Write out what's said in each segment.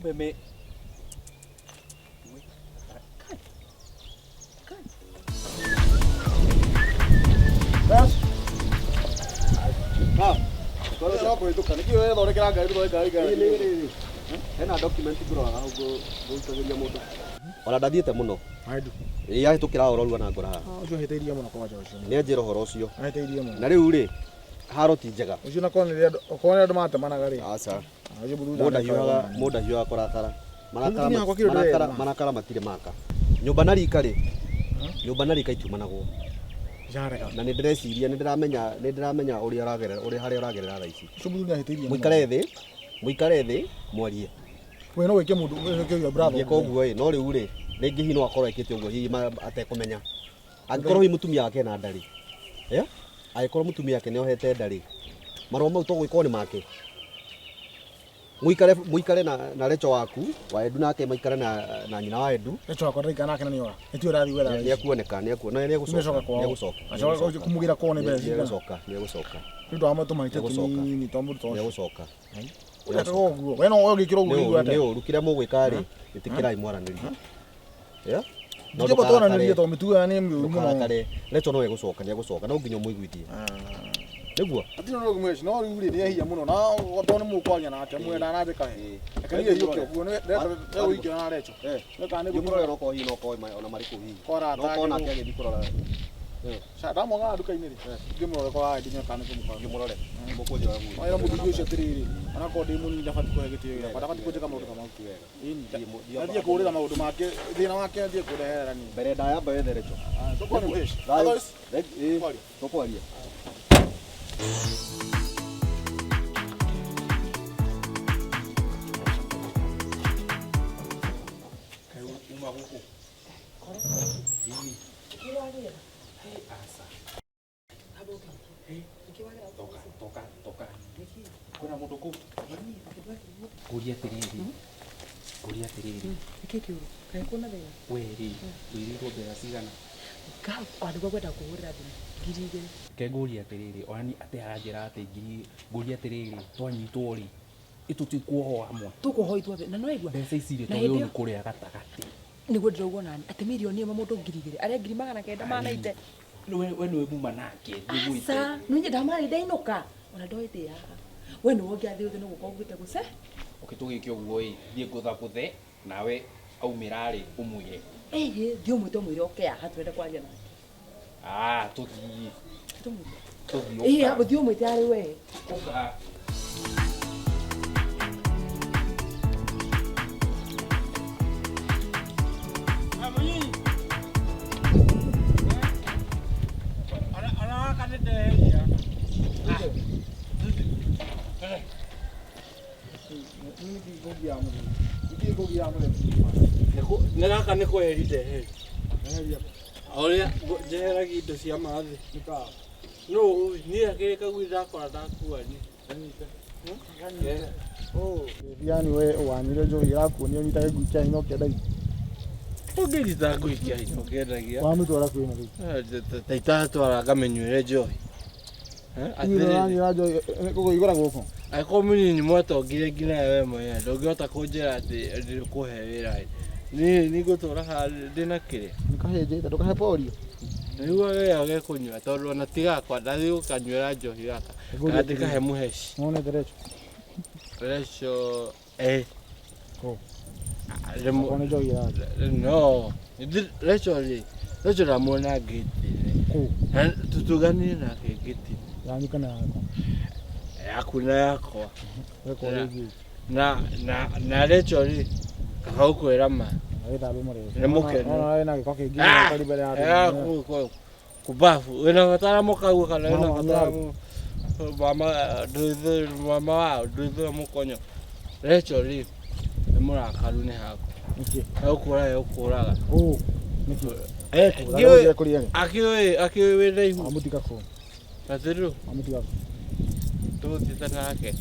Kumbe me Kũhĩtũka nĩkĩ wethondekera ngari tũtware ngari ngari Hena document ngũroraga hau ngũitagĩria mũndũ. Ona ndathiĩte mũno. Andu. Ĩĩ ahĩtũkĩra ũrorua na ngora haha. Ũcio ahĩtĩirie mũno kwanja ũcio. Nĩ anjĩra ũhoro ũcio. Ahĩtĩirie mũno. Na rĩu rĩ, haro ti njega. Ũcio na korwo nĩ andũ okorwo nĩ andũ matemanaga rĩ. Aca. Ũcio mũthuri Mũndũ ahiũhaga mũndũ ahiũhaga kũrakara. Marakara Mũtumia wakwa kĩndũ marakara ndĩrera. marakara matirĩ maka. Nyũmba na rika rĩ, nyũmba na rika itiumanagwo. Jarega. Na nĩ ndĩreciria nĩ ndĩramenya nĩ ndĩramenya ũrĩa ũragerera ũrĩa harĩa ũragerera thaa ici. Ũcio mũthuri nĩ ahĩtĩirie mũno. Mũikare thĩ, mũikare thĩ mwarie. We no wĩke mũndũ wĩke your brother. Ingĩka ũguo ĩ, no rĩu rĩ, rĩngĩ hihi no akorwo ekĩte ũguo hihi atekũmenya. Angĩkorwo hihi mũtumia wake ena nda rĩ, eh? Angĩkorwo mũtumia wake nĩ ohete nda rĩ, marũa mau to gũgĩkorwo nĩ make. Mũikare mũikare na na Recho waku, wa Edu nake maikare na na nyina wa Edu. Recho wakwa ndaraikara nake na nĩora. Nĩtio ũrathiĩ gwetha. Nĩ ekuoneka, nĩ ekuoneka, nĩ egũcoka, Nĩacoka kwao. nĩ egũcoka. Acoka kũmũgĩra kwao nĩ mbeca Nĩ cigana. egũcoka, nĩ egũcoka, Nĩ ũndũ wa tũmahĩtia Nĩegũcoka. tũnini twa mũndũ ta nĩ ũcio. egũcoka. Ũrekaga ũguo. We no ũgĩkĩra ũguo Nĩ ũiguaga ũru, nĩ atĩa? ũru kĩrĩa mũgwĩka rĩ, ĩtĩkĩrai mwaranĩrie. Yeah? No Ndingĩamba twaranĩrie ndũkarakare. tondũ mĩtugo ĩyo nĩ mĩũru mũno. Ndũkarakare. Recho no egũcoka, nĩ egũcoka, no nginya ũmũiguithie. Nĩguo? Hatirĩ na ũguo no rĩu rĩ nĩ ehia mũno na tondũ nĩ mũkwaria nake mwenda na njĩka Ĩĩ. Reke niĩ hiũke ũguo nĩ ũingĩra na Recho. Nĩ kana nĩ Thiĩ ũmũrore okorwo hihi no okorwo ona marĩ kũu hihi. Kora No okorwo nake agĩthiĩ kũrora. Ndamwona nduka-inĩ rĩ ngĩmũrore kwa nginya kana nĩ kũmũkora. Thiĩ ũmũrore. Mũkũnjĩra ũguo. Wĩra mũthuri ũcio atĩrĩrĩ onakorwo ndĩ mũnini ndabatiĩ kũhe gĩtĩo gĩakwa ndabatiĩ kũnjĩka maũndũ ta mau. Ti wega. Ĩni. Thiĩ thiĩ Athiĩ kũũrĩra maũndũ make thĩna wake athiĩ kũreherera niĩ. Mbere ndaya amba wethe Recho. Tũkwaria Muhesh. Thayũ. Otherwise, Ĩĩ, Tũkwaria. tũkwaria. Uma gũkũ. Aca. Toka, toka, toka. Kwĩna mũndũ kũu? Ngũria atĩrĩrĩ. Ngũria atĩrĩrĩ. Nĩkĩ kĩũru? Kaĩ kwĩna thĩna? We rĩ, wĩrĩirwo mbeca cigana? Ona nĩguo ngwenda kũhũrĩra thimũ 2000. Reke ngũrie atĩrĩrĩ, ona niĩ atĩ aranjĩra atĩ ngiri, ngũrie atĩrĩrĩ, twanyitwo rĩ, ĩtũtikuohwo hamwe. Tũkũohwo ithuothe na nĩwaigua? Mbeca ici rĩ, Na twagĩrĩirwo hĩndĩ nĩ ĩyo kũrĩa gatagatĩ. nĩguo ndĩrauga onani atĩ mirioni ĩmwe mũndũ 2000 arĩa 990,000. We we nĩwe muma nake, thiĩ mwĩte. Aca, nĩ ndamarĩ ndainũka ona ndoĩte haha. We nĩwe ũngĩathiĩ ũthiĩ nĩ gũka ũguĩte gũce. Okay, tũgĩke ũguo ĩ, thiĩ ngũthagũthe, nawe aumĩra rĩ, ũmwĩre. Ĩhĩ, thiĩ ũmwĩte ũmwĩre oke haha tũrenda kwaria nake. Ah, tũthiĩ. Tũmwĩte. Tũthiĩ Ĩhĩ, ũka. thiĩ ũmwĩte arĩ we. Ũka. Nĩ gaka nĩ kweheria ndeheria ũrĩa njeheragia indo cia mathĩ no niĩ akĩrĩ kagui ndakora ndakua ni Yani we wanyuire njohi ĩrakuonia ũnyitage ngui kĩa hinya ũkĩendagia. Ũngĩnyita ngui kĩa hinya ũkĩendagia Wamĩtwara kwĩ na rĩu. Ta itatwara ngamĩnyuĩre njohi. Inyuĩ ũranyuĩra njohi kũigũra gũkũ. Angĩkorwo mũnini mwatongire nginya we mwenyewe ndũngĩhota kũnjĩra atĩ ndĩkũhe wĩra ĩ niĩ nĩngũtũra haha ndĩna kĩrĩa Nĩkahĩnjĩte ndũkahe polio. nĩguo gĩo gĩkũnyua tondũ ona ti gakwa ndathiĩ gũkanyuĩra njohi gaka kana ndĩkahe mũheci. Nĩwonete Recho? Recho eh Kũ? Rĩmwe Okorwo nĩ njohi ĩranyua. no Recho rĩ Recho ndamuona ngĩti-inĩ. Kũ? Na tũtuganire nake ngĩti-inĩ. Yanyu kana yakwa? Yaku na yakwa. Weka ũrĩa ũngĩ. Na na na Recho rĩ kaba gũkwĩra ma. Wĩthambe mũrĩo. Nĩ mũkenu. Ona wĩna gĩko kĩingĩ ũkari mbere ya andũ. Kubafu wĩna batara mũkaguo kana wĩna Mama batara wanyu mama nduithũ mama wao nduithũ mũkonyo. Recho rĩ nĩ mũrakaru nĩ hakwa. Nĩkĩ? Egũkũraga egũkũraga. Ũ. Nĩkĩ? Eh, Ũrĩa kũrĩa rĩ? Akĩũĩ akĩũĩ wĩna ihu. Amũtiga kũ? Atĩrĩrĩ Amũtiga kũ? tũthiĩte nake.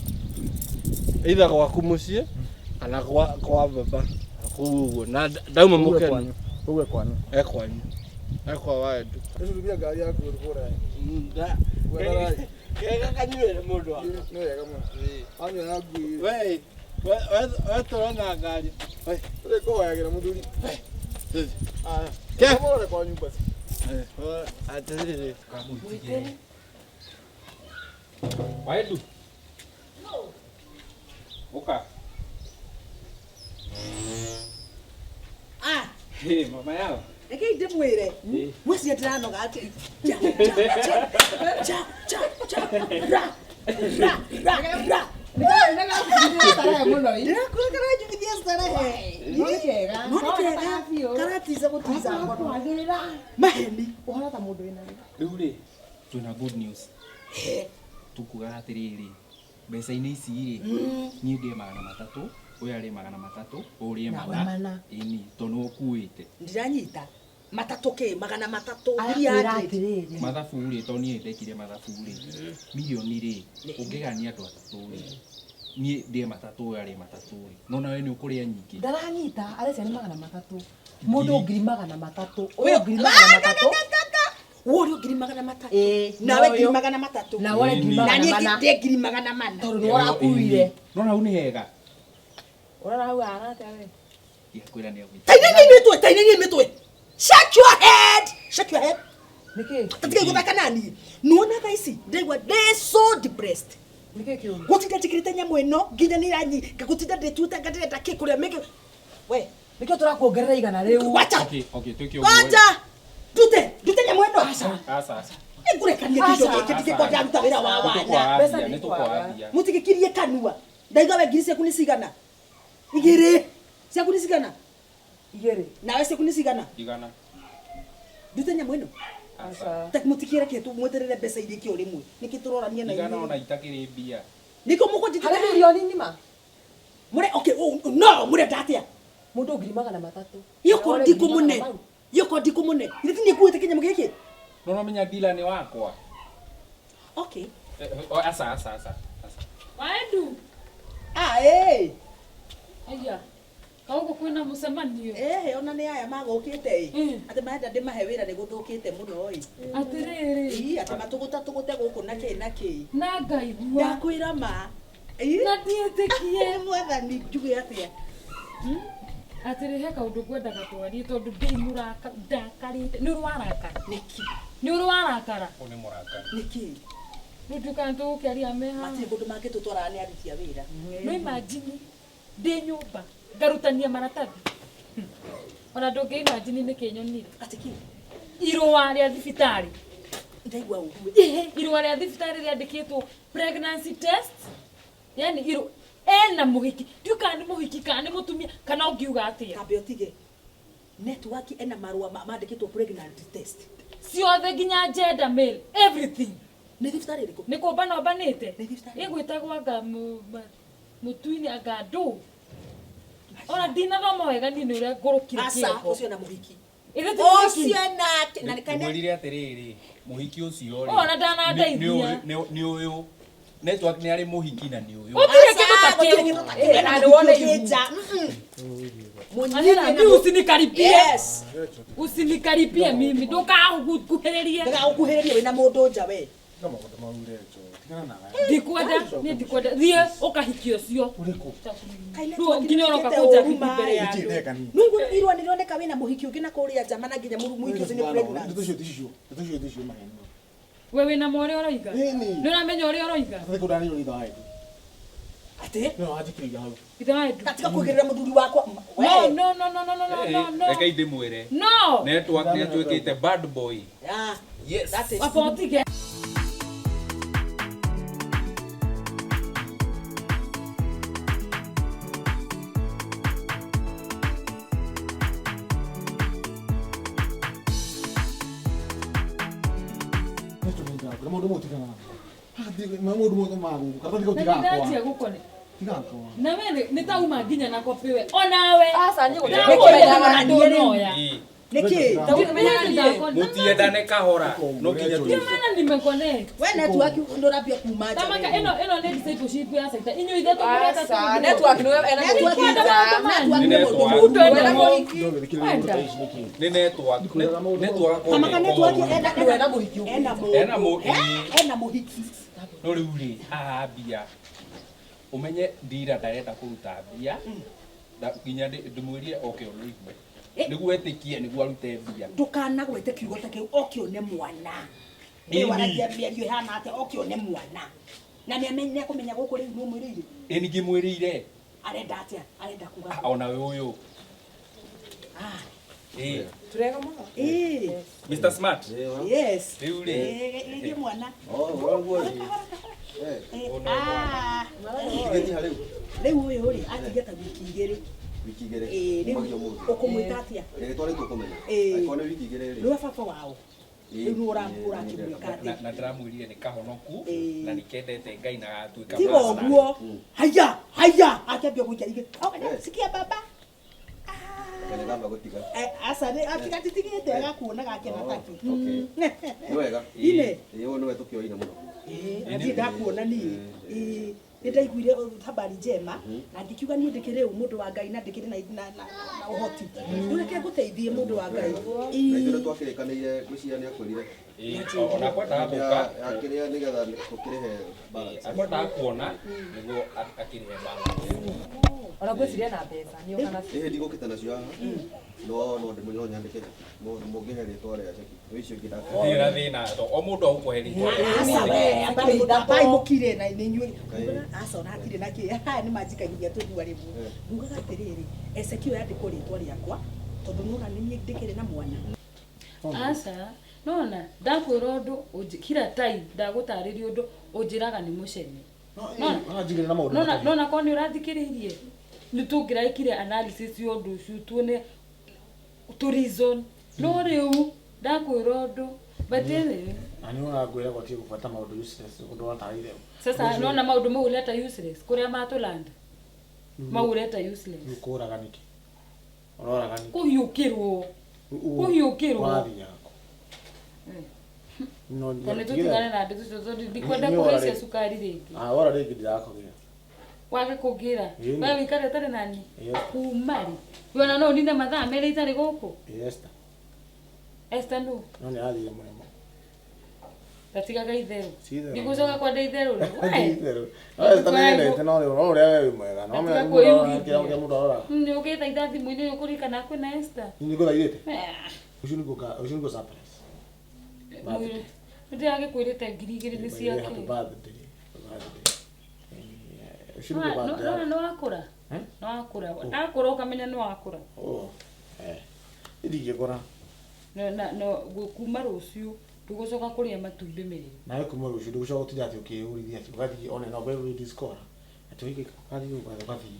Either gwaku mũciĩ kana kwa kwa baba kũu ũguo na ndauma Ũguo mũkenu. kwanyu. Ũguo kwanyu. E kwanyu. E kwa waendu. Ĩcurumia ngari yaku ũkũra. Kega kanyuĩre mũndũ wa. Nĩ wega mũno. Wanyua na ngui. We We tũrona ngari. Rĩ kũhoyagĩra mũthuri. Aya. Ke. Mũrore kwa nyumba. Atĩrĩrĩ. Kamũitigĩre. Waedu. Uka. Ah, Hey, mama yao. reke ndĩmwĩre mwĩcie ndĩranoga atĩ cha cha cha cha cha ra ra ra ra ndĩrakwĩra karanjugithia starehe no nĩ kega karatiza gũtiza ngono maheni Ũhana ta mũndũ wĩna Rĩu rĩ, twĩna good news. Tukugaga atĩrĩrĩ, mbeca-inĩ ici rĩ, niĩ ndĩe 300, ũyũ arĩe 300, ũrĩe Nawe 400. mana. Ĩni, tondũ nĩwe ũkuĩte. ndiranyita matatũ kĩ 300 Arakwĩra 300 atĩrĩrĩ Mathabu rĩ, tondũ niĩ ndekire mathabu rĩ, mirioni rĩ, ũngĩgania andũ atatũ rĩ, niĩ ndĩe 300, ũyũ arĩe 300 rĩ, no nawe nĩ ũkũrĩa nyingĩ. ndaranyita arecia nĩ 300 mũndũ 300,000 Ũyũ- ũyũ 300,000 wũrĩ 300,000 Ĩĩ, nawe na ũyũ. 300,000 na wore Ĩni. na niĩ 400,000 ndĩe 400,000 tondũ nĩ ũrakuire No hau nĩ hega. ũrona hau hana atĩa we Ndiakwĩra nĩ agwĩte. tainanie mĩtwe tainanie mĩtwe shake your head shake your head nĩkĩ tatigai gũthaka naniĩ nuona thaa ici ndaigua ndĩ so depressed nĩkĩ kĩũru gũtinda njĩkĩrĩte nyamũ ĩno nginya nĩ iranyi ngagũtinda ndĩtuĩte nga ndĩrenda kĩ kũrĩa mĩngĩ we nĩkĩo tũrakuongerera 100 rĩu wacha Okay, okay, twĩke ũguo. wacha ndute ndute nyamũ ĩno Aca, aca. nĩngũrekania kĩindo gĩkĩ ndingĩkorwo ndaruta wĩra wa wana Mbeca Nĩ nĩ tũkwambia. mũtigĩkirie kanua ndaiga we ngiri ciaku nĩ cigana igĩrĩ ciaku nĩ cigana igĩrĩ nawe ciaku nĩ cigana 100. ndute nyamũ ĩno aca Ta mũtikĩre kĩ mweterere mbeca irĩkie o rĩmwe nĩkĩ tũrorania na 100 ona inyuĩ itakĩrĩ mbia. nĩkĩo mũkũnjĩtĩra harĩ mirioni ng'ima mũre okay oh, no mũrenda atĩa mũndũ 300,000 yoko ndikũmũne yoko ndikũmũne ithe ti nĩkuĩte kĩnyamũ gĩkĩ No ũramenya dealer nĩ wakwa. okay Aca, aca, aca. Aca. Waendu. ah eh Aya. Kaũgũ kwĩna mũcemanio. eh ona nĩ aya magũkĩte ĩ atĩ marenda ndĩmahe wĩra nĩ gũthũkĩte mũno ĩ Atĩrĩrĩ. ii atĩ matũgũta tũgũte gũkũ na kĩ na kĩ Na ngaigua. ndakwĩra ma Ĩ? Na ndiĩtĩkie. mwathani njuge atĩa Atĩrĩ he kaũndũ ngwendaga twarie tondũ ndĩ mũraka ndakarĩte. Nĩ ũrĩ warakara. nĩkĩ Nĩ ũrĩ warakara. Ũyũ nĩ mũrakara. nĩkĩ Rĩu nduĩkaga nĩtũgũkĩaria me haha. matirĩ kũndũ mangĩtũtwaraga nĩ aruti a wĩra No imagine ndĩ nyũmba ngarutania maratathi. Ona ndũngĩ imagine nĩkĩ nyonire. atĩ kĩ Irũa rĩa thibitarĩ. ndaigua ũru Irũa rĩa thibitarĩ rĩandĩkĩtwo pregnancy test. Yani irũ ena mũhiki. Ndiũĩ kana nĩ mũhiki kana nĩ mũtumia kana ũngiuga atĩa. kambe ũtige network ena marũa mandĩkĩtwo pregnant test Ciothe nginya gender male everything. nĩ thibitarĩ ĩrĩkũ Nĩ kũmbana ũmbanĩte. Nĩ thibitarĩ. Ĩgwĩtagwo anga mũtuini anga ndũ. Ona ndinathoma wega niĩ nĩ ũrĩa ngũrũkire aca kĩongo. ũcio na mũhiki Ithe ti mũhiki. ũcio nake na kana Ngwĩrire atĩrĩrĩ, mũhiki ũcio rĩ. Ona ndanandeithia. Nĩ ũyũ. Network nĩ arĩ mũhiki na nĩ ũyũ. Gũtirĩ kĩndũ ta kĩu. Na nĩ wone ihu. Anena, mi usinikaribie. Yes. Usinikaribie mimi. Ndũkahukuhĩrĩrie. Ndũgagũkuhĩrĩrie wĩna mũndũ nja we. Tiga maũndũ mau Rachel. Tigana nawe. Ndikwenda, niĩ ndikwenda. Thiĩ ũkahikie ũcio. Ũrĩkũ? Kaĩ Rĩu network nginya ũroka nĩĩkĩte kũnja ũru bibi mbere ya maĩ. Nĩkĩ andũ. ndeka niĩ? Nĩũigua irũa nĩrĩoneka wĩna mũhiki ũngĩ na kũrĩa nja mana nginya mũhiki ũcio nĩ pregnant. Ndeto icio ti cio. Ndeto icio ti cio maheni. We wĩna ma ũrĩa ũroiga? Ĩni. Nĩ ũramenya ũrĩa ũroiga? Atĩ kũndũ ndarĩ ithe wa Edu. Atĩ? Nĩwe wanjĩkĩrĩire hau. Ithe wa Edu. Gatiga kũigĩrĩra mũthuri wakwa. We. No, no, no, no, no, no, no, no, no. Reke ndĩmwĩre. No. Network nĩ atuĩkĩte bad boy. Ah, Yes. that is Baba ũtige. Rachel nĩ ndakwĩra maũndũ mau tigana namo. Haha maũndũ mothe ma gũkũ. Karatathi kau Na ti gakwa. nĩndanjia gũkone. Ti gakwa. Na we nĩ ta uma nginya na kopi we. Onawe. Aca niĩ gũtirĩ Ndakũrĩa kĩmenyaga. ndũnoya. Ĩ. Nĩkĩ? Mũtiendane kahora. No nginya Ndio maana nimeconnect. We network ndũrambia kuma nja. Tamaka we. ĩno ĩno nĩ discipleship ya sector. Inyuĩ ithatũ mũreka Aca network nĩwe ena Network mũhiki nja. Network Nĩ nĩ network. mũndũ mũũru. Wena mũhiki Ndũgĩthikĩrĩria mũndũ ta ici nĩkĩ? Nĩ network. Network Tamaka network ena Nĩwe ena mũhiki ũngĩ. ena Ena mũndũ. ĩ. Ena mũhiki. No rĩu rĩ, haha mbia. Umenye ndira ndarenda kũruta mbia. Nginya ndĩmwĩrire oke ũnũigue. Nĩguo etĩkie nĩguo arute mbia. Ndũkanagwete kiugo ta kĩu oke one mwana. Nĩ waragia mĩario ĩhana atĩa oke one mwana. Na nĩ akũmenya gũkũ rĩu nĩ ũmwĩrĩire. Ĩ ningĩmwĩrĩire. Arenda atĩa? Arenda kuga. Ona we ũyũ. Eh. Turega mũno. Eh. Mr. Smart. Yes. Rĩu rĩ. Eh, mwana. Oh, ũguo rĩ. Eh. Ah. Tigĩti rĩu. Rĩu ũyũ rĩ atigia ta wiki igĩrĩ. Wiki igĩrĩ. Eh, rĩu ũkũmwĩta atĩa? Rĩtwa rĩu tũkũmenya. Eh. Angĩkorwo nĩ wiki igĩrĩ rĩ. Nĩwe baba wao. Rĩu nĩ ũrakĩmwĩka atĩa? Na ndĩramwĩrire nĩ kahonoku na nĩkendete Ngai na gatuĩka. Tiga ũguo. Haya, haya, akĩambia gũikia igĩ. Sikia baba. Aca nĩ atigatigĩte agakuona gakena taki. Okay. Nĩ wega. Ine. Ĩĩ ũyũ nĩwe tũkĩoire mũno. Ĩĩ, niĩ ndakuona niĩ. Ĩĩ, nĩ ndaiguire habari njema na ngĩkiuga niĩ ndĩkĩrĩ ũ mũndũ wa Ngai na ndĩkĩrĩ na ũhoti. Rĩu reke ngũteithie mũndũ wa Ngai. Na ithuĩ nĩ twakĩrĩkanĩire ngwĩciria nĩ akwĩrire. Ona kwendaga gũka. Akĩrĩa nĩgetha tũkĩrĩhe balance. Akwendaga kuona nĩguo akĩrĩhe balance. Ona ngwĩciria na mbeca nĩ ũka nacio. Ĩĩ ndigũkĩte nacio haha. No no ndĩmũ nyandĩke. Mũngĩhe rĩtwa rĩa ceki. Icio ingĩ Gũtirĩ na thĩna to o mũndũ agũkũhe rĩtwa. Aca we, ambai mũkire na nĩ inyuĩ. Aca ona hatirĩ na kĩ. Haya nĩ manjikagia tũthua rĩmwe. Ngugaga atĩrĩrĩ, Ezekiel yandĩkwo rĩtwa rĩakwa tondũ nĩwona nĩ niĩ ndĩkĩrĩ na mwana. Aca, nona ndakwĩra ũndũ kila time ndagũtarĩria ũndũ ũnjĩraga nĩ mũcene. Ũranjigĩrĩra maũndũ. Nona nona korwo nĩ ũrathikĩrĩirie nĩ tũngĩraikire analysis ya ũndũ ũcio tuone tũ reason. No rĩu ndakwĩra ũndũ but anyway. Na nĩ ũrangwĩra gũtirĩ gũbuata maũndũ useless ũndũ watarĩire. Sasa nona maũndũ mau ũreta useless kũrĩa matũlanda. Mau ũreta useless. Rĩu kũraga nĩkĩ? Ũroraga nĩkĩ? Kũhiũkĩrwo. Kũhiũkĩrwo. Ũrathiaga kũ? No Tondũ nĩtũtigane na ndeto icio tondũ ndikwenda kũhaicia cukari rĩngĩ. Ah, wora rĩngĩ ndirakũgĩra. Wage kũngĩra. Ĩĩ. We wĩikare ũtarĩ nani? Ĩĩ. Kuma rĩ? We ona no ũnine mathaa merĩ itarĩ gũkũ? Ĩĩ Esther. Esther nũ? No nĩ arathire mũrĩmo. Gatigaga itherũ. Ti itherũ. Ndigũcoka kwenda itherũ rĩ. Ti We. itherũ. No Esther nĩ nyendete no rĩu no ũrĩa we wĩ mwega. No Gatiga menya kwĩyugithia. kĩrĩa mũndũ aroraga. Nĩ ũkĩte itha thimũ-inĩ nĩ ũkũririkana kwĩna Esther. Nĩ ngũthaithĩte? Ũcio nĩguo ũcio nĩguo surprise. Nĩ ndĩragĩkwĩrĩte 2000 nĩ Happy ciake. birthday. Birthday. Ũcio nĩguo birthday. Nona nĩ wakũra? Nĩ wakũra. Ndakũra ũkamenya nĩ wakũra. Oh. Eh. Ndingĩkũra. Na no kuma rũciũ ndũgũcoka kũrĩa matumbĩ merĩ. Nawe kuma rũciũ ndũgũcoka gũtinda atĩ ũkĩyũrithia atĩ ũgathiĩ one no kwĩ discora. Atĩ ũgĩka ũgathiĩ ũgathiĩ.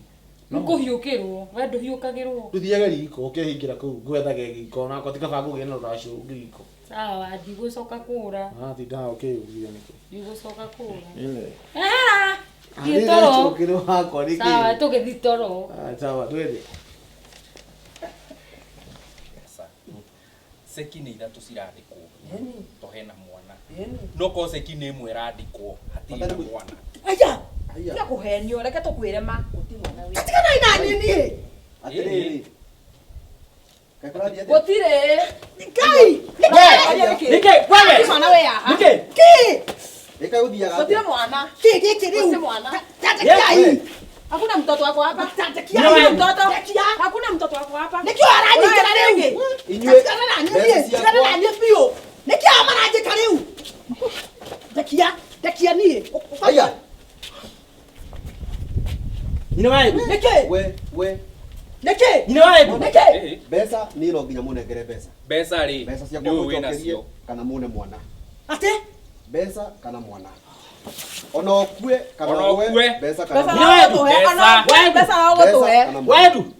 Nĩ kũhiũkĩrwo, we ndũhiũkagĩrwo. Ndũthiage riko ũkehingĩra kũu ngwethage riko onakwa ti kaba ngũgĩe na rũracio riko. Sawa, ndigũcoka kũra. Ũratinda ũkĩyũrithia nĩkĩ? Ndigũcoka kũra. Ĩĩ. Ah! Thiĩ toro. Ũkĩrĩ wakwa nĩkĩ? Sawa, tũgĩthiĩ toro. Ah, sawa, twende. Ceki nĩ ithatũ cirandĩkwo. To hena mwana. No korwo ceki nĩ ĩmwe ĩrandĩkwo hatirĩ na mwana. Aya! Tiga kũhenio, reke tũkwĩre ma. Tiganai na niĩ niĩ. Atĩrĩrĩ. Kaĩ kũrathiĩ atĩa? Gũtirĩ. Ngai! Nĩkĩ? Nĩkĩ? Wewe. Mwana we haha. Nĩkĩ? Kĩ? Ĩka gũthiaga Gũtirĩ atĩa? mwana. Kĩ gĩkĩ rĩu? Gũtirĩ mwana. Tatekiai. Hakuna mtoto wako hapa. Tatekiai. Hakuna mtoto. Tekia. Hakuna mtoto wako hapa. Nĩkĩo aranyitĩra rĩu? Inyuĩ Tigana na niĩ mbeca niĩ, tigana ciakwa na niĩ biũ. Nĩkĩo maranjĩka rĩu? Ndekia, ndekia niĩ. Aya. Nyina wa Edu. Nĩkĩ? We we Nĩkĩ? Nyina wa Edu. Nĩkĩ? mbeca niĩ no nginya mũnengere mbeca. Mbeca rĩ Mbeca ciakwa nĩ ũyũ wĩna mũnjokerie cio. kana mũne mwana. Atĩ? Mbeca kana mwana. Ona ũkue kana Ona ũgwe ũkue. mbeca kana Mbeca mwana. no ũgũtũhe. Ona ũkue mbeca no Mbeca ũgũtũhe. kana mwana. Wedu.